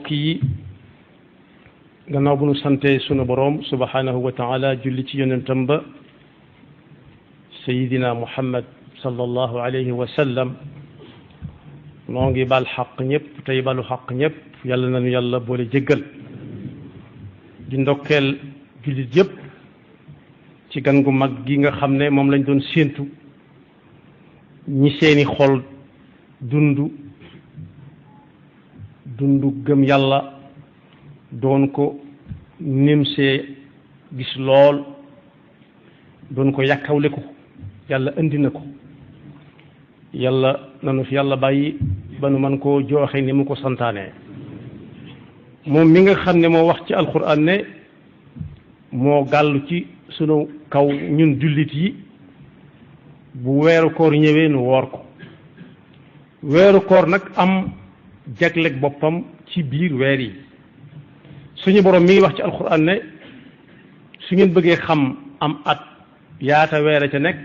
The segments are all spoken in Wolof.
mbokk yi gannaaw bu nu sante sunu boroom subhanahu wa taala julli ci yonentam ba sayidina muhammad sallallahu alayhi wa sallam noo ngi bal xaq ñëpp tey balu xaq ñëpp yàlla nañu yàlla boole jéggal di ndokkeel jullit yëpp ci gan gu mag gi nga xam ne moom lañ doon séentu ñi seeni xol dundu gëm yàlla doon ko nimsee gis lool doon ko yàkkawle ko yàlla indi na ko yàlla nanu fi yàlla bàyyi ba nu man koo jooxe ni mu ko santaane moom mi nga xam ne moo wax ci alquran ne moo gàllu ci sunu kaw ñun jullit yi bu weeru koor ñëwee nu woor ko weeru koor nag am jagleeg boppam ci biir weer yi suñu borom mi ngi wax ci alquran ne su ngeen bëggee xam am at yaata weer a ca nekk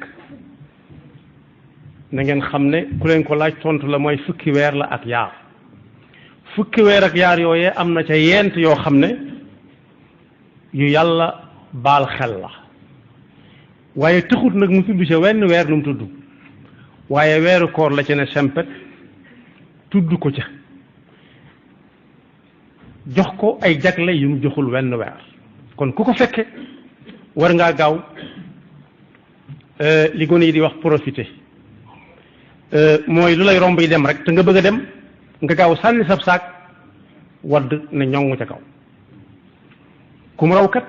na ngeen xam ne ku leen ko laaj tontu la mooy fukki weer la ak yaar fukki weer ak yaar yooyee am na ca yent yoo xam ne yu yàlla baal xel la waaye taxut nag mu tudd ca wenn weer nu mu tudd waaye weeru koor la ca ne sempet tudd ko ca jox ko ay jagle yu mu joxul wenn weer kon ku ko fekke war ngaa gaaw li gone yi di wax profité mooy lu lay romb yi dem rek te nga bëgg a dem nga gaaw sànni sab saak wadd ne ñoŋ ca kaw ku mu raw kat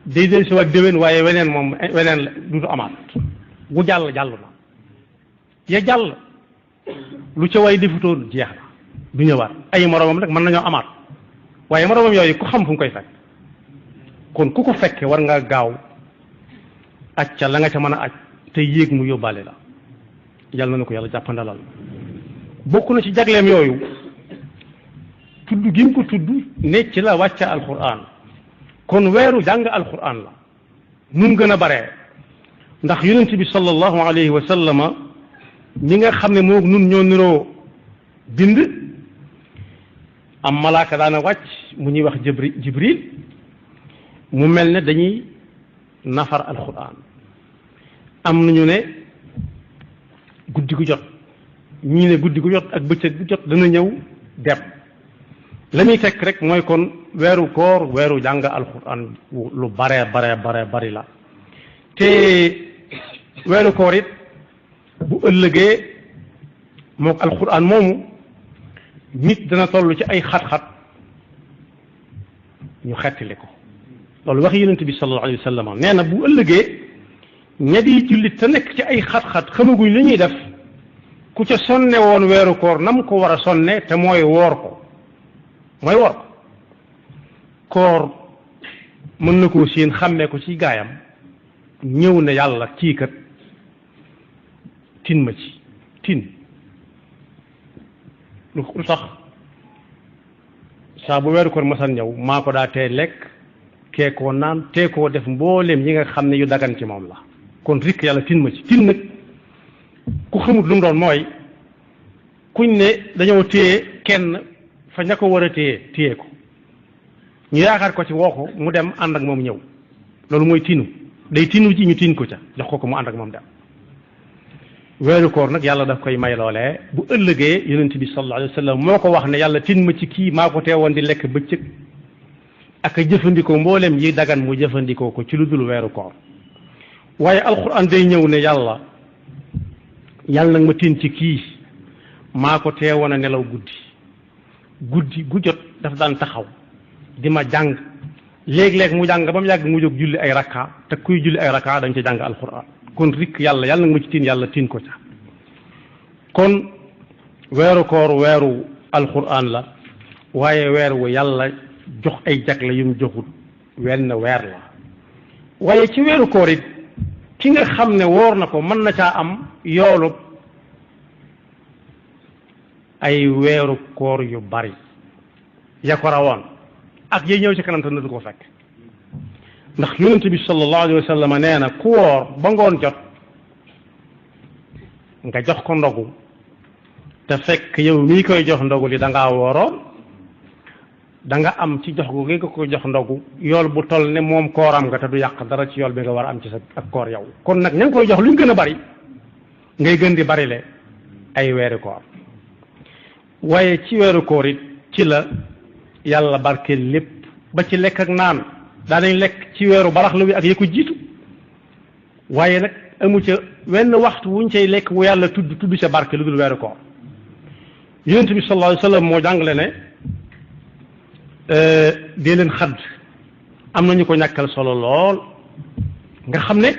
day del si waat déwén waaye weneen la duutu amaat gu jàll na ya jàll lu ca way defutoon jeex na du ñëwaat ay moroomam rek mën nañoo amaat waaye moroomam yooyu ku xam fu mu koy fekk kon ku ko fekke war nga gaaw aj ca la nga ca mën a aj te yéeg mu yóbbaale la yàlla na ko yàlla jàppandalal bokk na ci jagleem yooyu tudd gi mu ko tudd ne ci la wàcca alquran kon weeru jàng alquran la nun gën a baree ndax yonent bi sallallahu alayhi wa sallama ñi nga xam ne moo nun ñoo niroo bind am malaaka daana wàcc mu ñuy wax jibril mu mel ne dañuy nafar alquran am nañu ne guddi gu jot ñii ne guddi gu jot ak bëccëg gu jot dana ñëw dem la muy fekk rek mooy kon weeru koor weeru jàng alquran lu bari la te weeru koor it bu ëllëgee mook alquran moomu nit dana toll ci ay xat-xat ñu xettali ko loolu wax yonent bi sallallahu alayhi wa sallam nee na bu ëllëgee ña di jullit te nekk ci ay xat-xat xamaguñ li ñuy def ku ca sonne woon weeru koor nam ko war a sonne te mooy woor ko koor mën na koo séen xàmmee ko ci gaayam ñëw ne yàlla kii kat tin ma ci tin lu tax saa bu weeru koor masan ñëw maa ko daa tee lekk kee koo naan tee koo def mbooleem yi nga xam ne yu dagan ci moom la kon rikk yàlla tin ma ci tin nag ku xamut lu mu doon mooy kuñ ne dañoo téye kenn fa ña ko war a téye ko ñu yaakaar ko ci woo ko mu dem ànd ak moom ñëw loolu mooy tinu day tinu ci ñu tin ko ca jox ko mu ànd ak moom dem weeru koor nag yàlla daf koy may loolee bu ëllëgee yonent bi sallallahu alayhi wa sallam moo ko wax ne yàlla tin ma ci kii maa ko teewoon di lekk bëccëg ak jëfandikoo mboolem yi dagan mu jëfandikoo ko ci lu dul weeru koor waaye alquran day ñëw ne yàlla nag ma tin ci kii maa ko teewoon a nelaw guddi gu jot daf daan taxaw di ma jàng léeg-léeg mu jàng ba mu yàgg mu jóg julli ay rakka te kuy julli ay rakka dañ ca jàng alquran kon rikk yàlla nag ma ci tin yàlla tin ko ca kon weeru koor weeru alquran la waaye weer wu yàlla jox ay jagle yu mu joxut wenn weer la waaye ci weeru koor it ki nga xam ne woor na ko mën na caa am yoolu ay weeru koor yu bari ya ko rawoon ak yi ñëw ci kanam te na du ko fekk ndax yonent bi sallallahu alayhi wa sallam nee na ku woor ba ngoon jot nga jox ko ndogu te fekk yow mii koy jox ndogu li da ngaa wooroon da nga am ci jox gu nga ko jox ndogu yool bu toll ne moom kooram nga te du yàq dara ci yool bi nga war a am ci sa ak koor yow kon nag ña ngi koy jox lu ñu gën a bari ngay gën di bari le ay weeri koor waaye ci weeru koor it ci la yàlla barkeel lépp ba ci lekk ak naan daanañ lekk ci weeru baraxlu wi ak yi ko jiitu waaye nag amu ca wenn waxtu wuñ cay lekk wu yàlla tudd ca barke lu dul weeru koor yonent bi sallallahu alayhi wa sallam moo jàngale ne dee leen xadd am nañu ko ñàkkal solo lool nga xam ne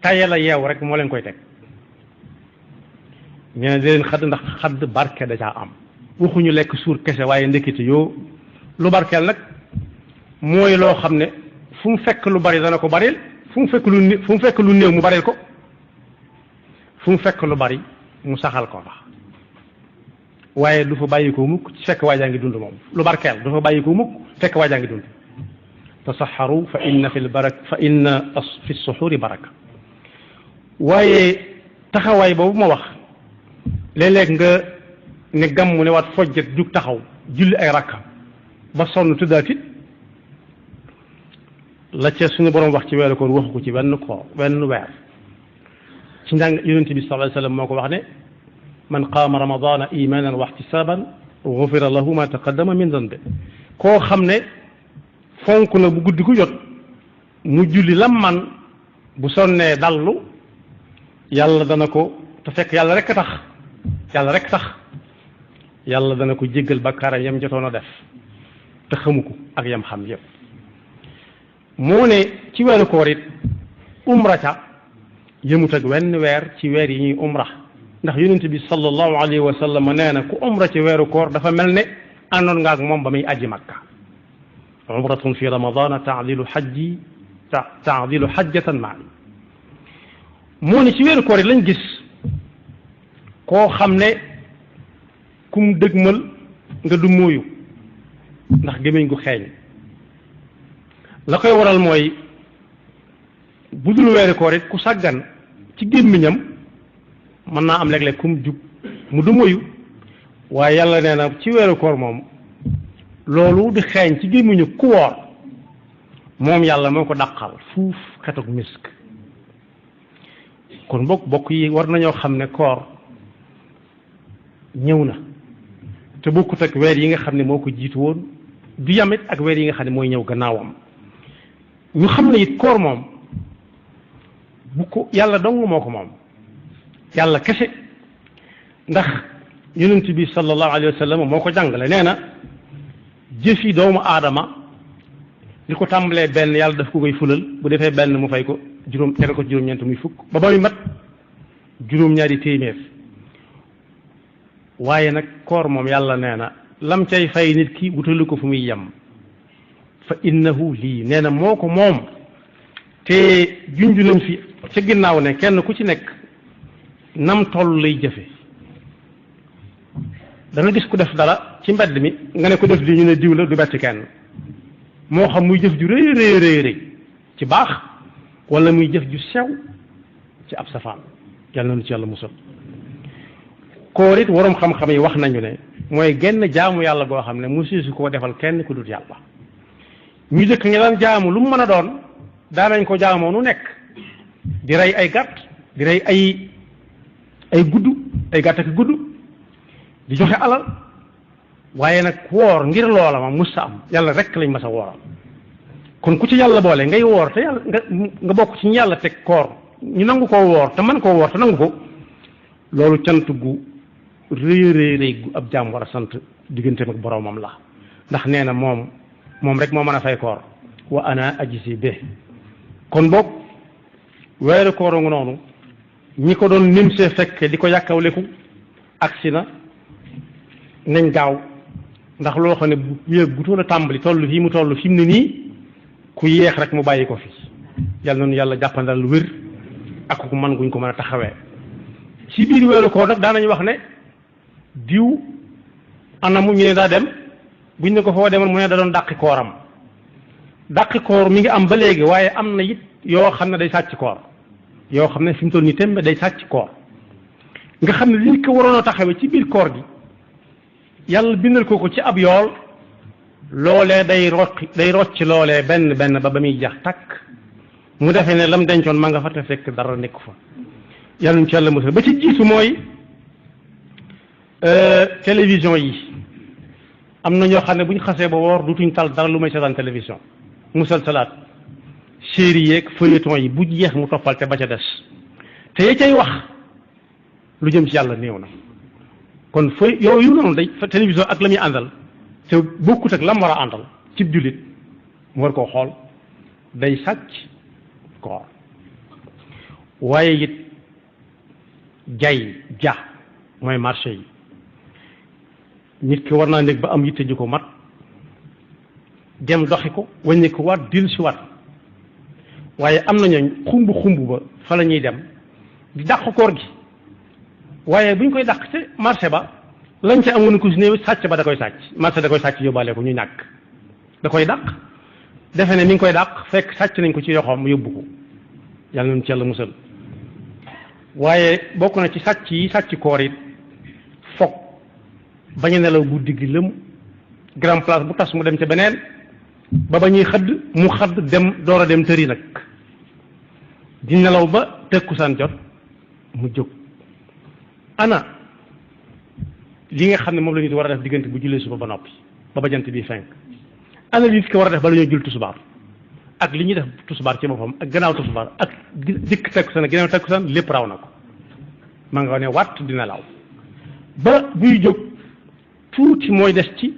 taye la yeew rek moo leen koy teg ñee ne dee leen xadd ndax xadd barke da caa am waxuñu lekk suur kese waaye ndekete yoo lu barkeel nag mooy loo xam ne fu mu fekk lu bari dana ko baril fu mu fekk lu néew mu baril ko fu mu fekk lu bari mu saxal ko fa waaye du fa bàyyi ko mukk fekk waajaa ngi dund moom lu barkeel du fa bàyyi ko mukk fekk waajaa ngi dund tasaxaru fa inna fi suxuri baraka waaye taxawaay boobu ma wax léeg-léeg nga ne gàmm ne waat fojjat jug taxaw julli ay rakka ba sonn tëddaatit la ca suñu borom wax ci weeru koor waxu ko ci benn weer ci njàng yonent bi sallallahu alayhi wa sallam moo ko wax ne man qaama ramadana imanan wa ihtisaban gufira lahu ma taqaddama min danbi koo xam ne fonk na bu guddi gu jot mu julli lam man bu sonnee dallu yàlla dana ko te fekk yàlla rek tax yàlla dana ko jéggal bakkaaram yam jotoon a def te xamu ko ak yam xam yëpp moo ne ci weeru koor it umra ca yëmut ak wenn weer ci weer yi ñuy umra ndax yonent bi sallallahu alayhi wa sallam nee na ku umra ci weeru koor dafa mel ne àndoon nga ak moom ba muy aji makka umratun fi ramadana taadilu xajjatan maani moo ne ci weeru koor it lañ gis koo xam ne kum dëgmal nga du mooyu ndax gémmiñ gu xeeñ la koy waral mooy bu dul weeru koor it ku sàggan ci gémmiñam mën naa am léeg-léeg kum jub mu du moyu waaye yàlla nee na ci weeru koor moom loolu di xeeñ ci gémmiñu ku woor moom yàlla moo ko dàqal fuuf xetuk misk kon bokk yi war nañoo xam ne koor ñëw na te bokkut ak weer yi nga xam ne moo ko jiitu woon du yamit ak weer yi nga xam ne mooy ñëw gannaawam ñu xam ne it koor moom bu ko yàlla dong moo ko moom yàlla kese ndax yonent bi sallallahu alayhi wa sallam moo ko jàngale nee na jëfi doomu aadama li ko tàmbalee benn yàlla daf ko koy fulal bu defee benn mu fay ko juróom tegal ko juróom-ñeent muy fukk ba muy mat juróom-ñaari téeméer waaye nag koor moom yàlla nee na lam cay fay nit ki wutalu ko fu muy yem fa innahu lii nee na moo ko moom te junj nañ fi ca ginnaaw ne kenn ku ci nekk nam toll lay jëfe dana gis ku def dara ci mbedd mi nga ne ko def lii ñu ne diw la du bett kenn moo xam muy jëf ju rëy ci baax wala muy jëf ju sew ci ab safaan yàlla na ci yàlla musal koor it waroom xam-xam yi wax nañu ne mooy genn jaamu yàlla goo xam ne musu su koo defal kenn ku dut yàlla ñu jëkk ñi daan jaamu lu mu mën a doon daanañ ko jaamoo nu nekk di rey ay gàtt di rey ay gudd ay gàtt ak gudd di joxe alal waaye nag woor ngir loola ma mus sa am yàlla rek lañ mas a wooral kon ku ci yàlla boole ngay woor te yàlla nga bokk ci ñu yàlla teg koor ñu nangu koo woor te mën koo woor te nangu ko loolu cant gu rëy gu ab jaam war a sant digganteem ak boroomam la ndax nee na moom rek moo mën a fay koor wa ana ajisi be kon boog weeru koor nga noonu ñi ko doon nim see fekke di ko yàkkawleku agsi na nañ gaaw ndax loo xam ne bu yéeg bu toon a tàmbali toll fii mu toll fi mu ne nii ku yéex rek mu bàyyi ko fi yàlla noonu yàlla jàppandal wér ak ku mën guñ ko mën a taxawee ci biir weeru koor nag daanañu wax ne diw anamu ñu ne daa dem buñ ne ko foo demoon mu ne da doon dàqi kooram dàqi koor mi ngi am ba léegi waaye am na it yoo xam ne day sàcc koor yoo xam ne fi mu toll nii tembe day sàcc koor nga xam ne li ko waroon a taxawee ci biir koor gi yàlla bindal ko ci ab yool loolee day rocc loolee benn ba muy jax takk mu defee ne lam dencoon ma nga fa te fekk dara nekku fa yàlla ñu ci yàlla musal ba ci jiitu mooy télévision yi am na ñoo xam ne bu ñu xasee ba woor dutuñ tal dara lu may seetaan télévision musalsalaat série yeeg feuilleton yi bu jeex mu toppal te ba ca des te ya cay wax lu jëm ci yàlla néew na kon fa yooyu noonu day fa télévision ak la muy àndal te bokkut ak la mu war a àndal cib jullit mu war koo xool day sàcc koor waaye it ja mooy marché yi nit ki war naa nekk ba am yitte ji ko mat dem doxi ko wàññi ko waat dil si waat waaye am nañu xumb ba fa la ñuy dem di dàq koor gi waaye bu ñu koy dàq ci marché ba lañ ca amoon ko si néew sàcc ba da koy sàcc marché da koy sàcc yóbbaale ko ñu ñàkk da koy dàq defe ne mi ngi koy dàq fekk sàcc nañ ko ci yoxoom yóbbu ko yàlla nañu ci yàlla musal waaye bokk na ci sàcc yi sàcc koor it foog bañ a nelaw guddi gi lëm grand place bu tas mu dem ca beneen ba ñuy xëdd mu xëdd dem door a dem tëri nag di nelaw ba tekkusaan jot mu jóg ana li nga xam ne moom la nit war a def diggante bu jullee suba ba noppi ba jant bi fenk ana li nit ki war a def ba la ñoo jul tusubaar ak li ñuy def tusubaar ci boppam ak gannaaw tusubaar ak dikk tekkusaan ak gannaaw tekkusaan lépp raw na ko ma nga ne wàtt dina law ba buy jóg tuuti mooy des ci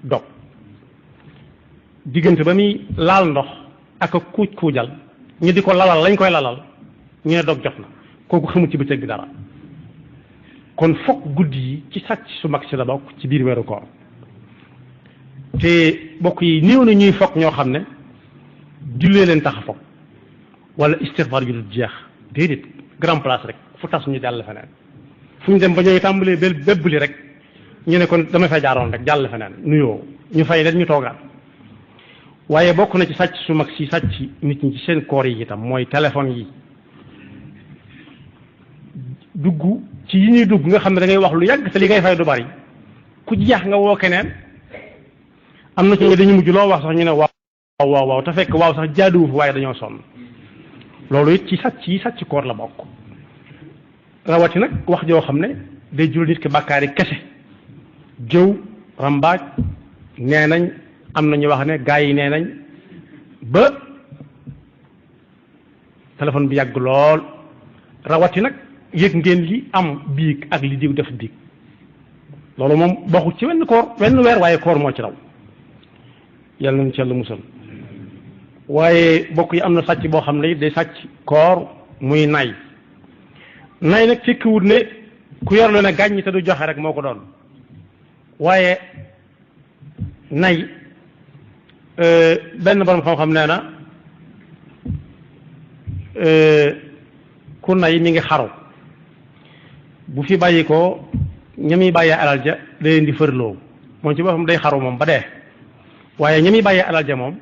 dog diggante ba muy laal ndox ak a kuujal ñu di ko lalal lañ koy lalal ñu ne dog jot na kooku xamul ci bëccëg bi dara kon fokk guddi yi ci sàcc su mag si la bokk ci biir weeru koor te bokk yi néew na ñuy fokk ñoo xam ne jullee leen tax a fokk wala istighfar yu dul jeex déedéet grand place rek fu tas ñu jàll feneen fu ñu dem ba ñooy tàmbalee bébbali rek ñu ne kon dama fay jaaroon rek jàll feneen nuyoo ñu fay leen ñu toogaat waaye bokk na ci sàcc su mag si sàcc nit ñi ci seen koor yi itam mooy téléphone yi dugg ci yi ñuy dugg nga xam ne da ngay wax lu yàgg te li ngay fay du bari ku jeex nga woo keneen am na ci ñu dañu mujj loo wax sax ñu ne waaw te fekk waaw sax jaaduwu fi waaye dañoo sonn loolu it ci sàcc yi sàcc koor la bokk rawati nag wax joo xam ne day jural nit ki bàkkaari kese jëw rambaaj nee nañ am na ñu wax ne gaa yi nee nañ ba téléphone bi yàgg lool rawati nag yëg ngeen li am biig ak li diw def biig loolu moom bokkut ci wenn weer waaye koor moo ci raw yàlla nañu ci yàlla musal waaye bokk yi am na sàcc boo xam ne day sàcc koor muy nay nag fekkiwut ne ku yor lu ne gàññi te du joxe rek moo ko doon waaye nay benn borom xam-xam nee na ku nay mi ngi xaru bu fi bàyyi ko ñami bàyyee alal ja da leen di fërloo moom ci boppam day xaru moom ba dee waaye ñami bàyyee alal ja moom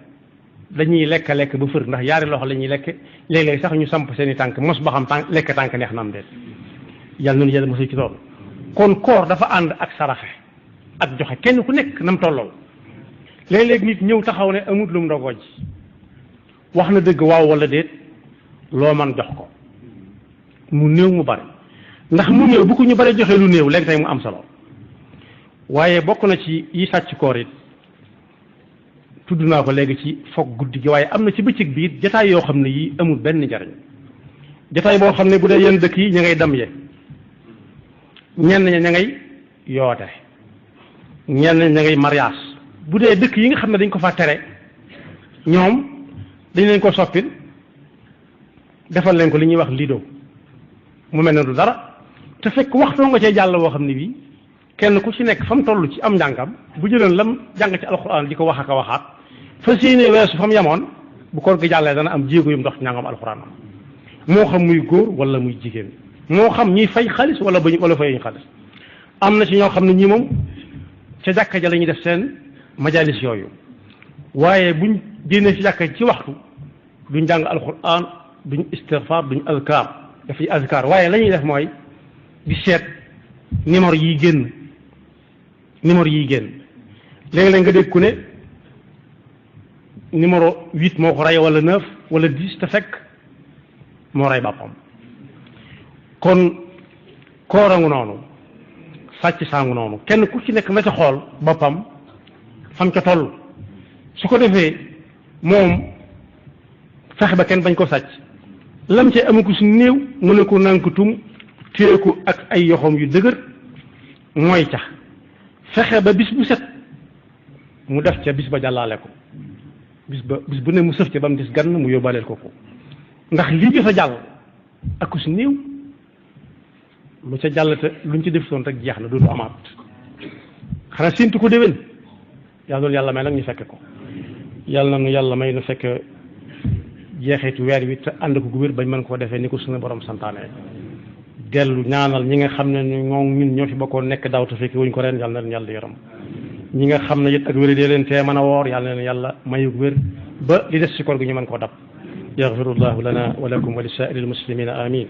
dañuy lekk ba fër ndax yaari loxo la ñuy lekk léeg-léeg sax ñu samp seen i tànk mos ba xam lekk tànk neex na am déet yàlla noonu yàlla mosul ci tool kon koor dafa ànd ak saraxe ak joxe kenn ku nekk nam tolloo léeg-léeg nit ñëw taxaw ne amut lu mu ndogoo ji wax na dëgg waaw wala déet loo man jox ko mu néew mu bari ndax mu néew bu ko ñu bari joxe lu néew léegi tey mu am solo waaye bokk na ci yi sàcc koor it tudd naa ko léegi ci foog guddi gi waaye am na ci bëccëg bi it jataay yoo xam ne yi amul benn njariñ jataay boo xam ne bu dee yenn dëkk yi ñu ngay damye ñenn ña ngay yoote ñenn ña ngay mariage bu dee dëkk yi nga xam ne dañ ko fa tere ñoom dañ leen ko soppil defal leen ko li ñuy wax lido mu mel ne du dara te fekk waxtoo nga cee jàll boo xam ne bii kenn ku ci nekk fa mu toll ci am njàngam bu jëloon lam jàng ci alxuraan di ko wax ak a waxaat fa séenee weesu fa mu yemoon bu koor gi jàllee dana am jéego yum ndox ci njàngam alxuraan moo xam muy góor wala muy jigéen moo xam ñiy fay xaalis wala fayuñu xaalis am na ci ñoo xam ne ñi moom ca jàkka ja la ñuy def seen majalis yooyu waaye buñ génnee ci jàkka ci waxtu duñ jàng alxuraan duñ istighfar duñ azkar dafay azkar waaye la ñuy def mooy di seet numéro yiy génn léegi-léeg nga dégg ku ne numéro 8 moo ko rey wala 9 wala 10 te fekk moo rey boppam kon koorangu noonu sàcc sangu noonu kenn ku ci nekk na ca xool boppam fam ca toll su ko defee moom fexe ba kenn bañ ko sàcc lam ca amu ko su néew mu ne ko nànkutum téye ko ak ay yoxoom yu dëgër mooy ca fexe ba bis bu set mu def ca bis ba jàllaale ko bis bu ne mu sëf ca ba mu dis gann mu yóbbaaleel ko ko ndax lii jot a jàll ak ku su néew lu ca jàll te luñ ci def soon rek jeex na dootu amaat xanaa séentu ko déwén yàlla doon yàlla may nag ñu fekke ko yàlla na nu yàlla may nu fekk jeexitu weer wi te ànd ko gu wér bañ mën koo defee ni ko suñu borom santaane dellu ñaanal ñi nga xam ne ñun ñoo fi bokkoon nekk daaw te fekki wuñ ko ren yàlla na leen yàlla yaram ñi nga xam ne it ak wér dee leen tee mën a woor yàlla na leen yàlla mayu wér ba li des ci koor gi ñu mën koo dab yaxfirullahu lana wa lakum wa li saa'iril muslimina amin